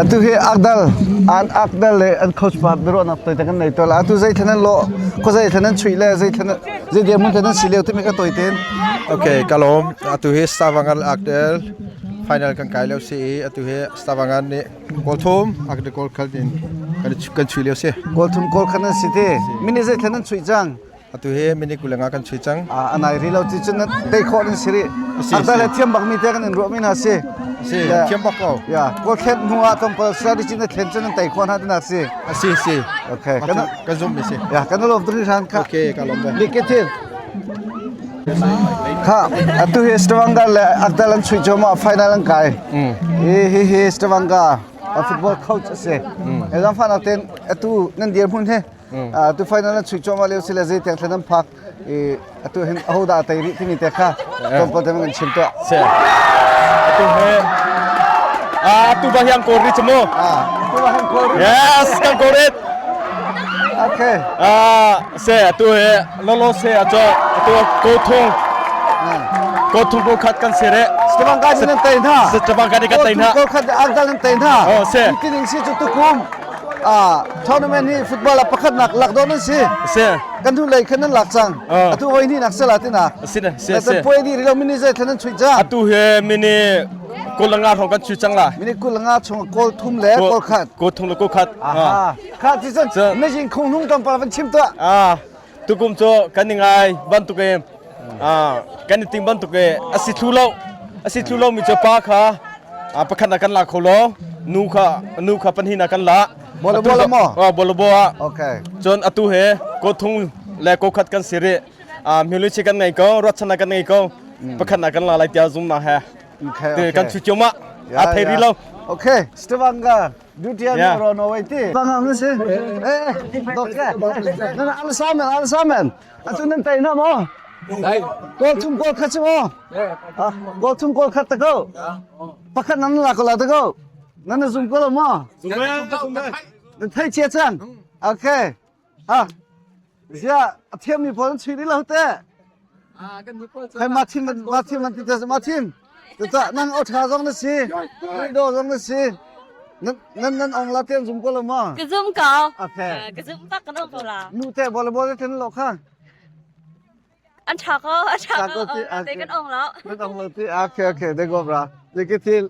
Atu hi Akdal an Akdal le an coach pa biaruahnak toite kan nei tawl. Atu zei thlan an lawh, khuazei thlan an chuih le zei thlan zei dirhmun thlan an si lio timi ka tawi ten. Okay, ka lawm. Atu hi Stavanger Akdal final kan kai lio si i atu hi Stavanger nih goal thum Akdal goal khat in kan chuih lio si. Goal thum goal khat an si ti. Mini zei thlan an chuih cang. Atu hi minute 25 kan chui cang. A nai ri lo ti cun tei khawh in si rih. Akdal he thiam bak mi te kan in ruah mi hna si. Si, thiam bak ko. Ya, goal thlen hnu ah tlawmpal strategy na thlen cun an tei khawh hna tinak si. Si, si. Okay. Kan kan zum mi si. Ya, kan lom tu hran kha. Okay, ka lom ve. Likitin. Kha, atu hi Stavanger le Akdal an chui choma final an kai. Hi hi hi Stavanger a football coach a si. Ezang fa nak ten atu nan dir hmun he Tu final an chuih cuahmah lio si le zeitiang thlen an phak i atu hin ahodah a tei rih timi te kha tlawmpal te kan chim tuah. Se. Atu he atu ba hiang kor ri chumu. Atu ba hiang kor ri. Yes, kan kor rit. Okay. Se atu he lolo se acho atu ko thung. Ko thung ko khat kan se re. Stefan ka nan tei na. Stefan ka ni ka tei na. Ko khat angkal nan tei na. Oh se. Tining si chu tukum. Tournament hi football ah pakhatnak lak dawn an si. Si. Kan hnu lei khan nan lak cang. Atu voi hnih nak sela tina. Si ne si si. Puai di rilo mini zai thlan an chuih cang. Atu he mini kulanga hrawng kan chuih cang la. Mini kulanga chung kawl thum le kawl khat. Kawl thum le kawl khat. Aha. Kha ti cun na jing khung hnung tam par van chim tuah. Ah tukum cu kan i ngai bantuk e kan i ting bantuk e asi thlu lo asi thlu lo mi cu pa kha pakhat na kan la kho lo nu kha nu kha panhi na kan la bolo bolo mo bolo bo a okay cun atu he ko thung le ko khat kan siri milu chi kan ngei ko rotchana kan ngei ko pakhat na kan la lai tia zum na he okay kan chu choma a thei ri lo okay Stevanga Dutia yeah. ro no wai ti. Bang ang si. Eh, dokke. Nan al samen al samen. Atu nan tai na mo. Gol thum gol khat mo. Ah, gol thum gol khat ta ko. Pakhat nan la ko la ta ko. Nan zum ko lo mo. Nan thai chia chang. Okay. Ah. Zia a thiam mi pawl an chui lo te. Khai ma thim ma thim an ti te ma thim. Ta nang o tha zong na si. Do zong na si. Nan nan nan ong la ten zum ko lo ma. Ka zum ko. Okay. Ka zum tak kan ong ko la. Nu te bol bol ten lo kha. An tha ko, an tha ko. Te kan ong lo. Kan ong lo ti. Okay okay, de go bra. De ke thil.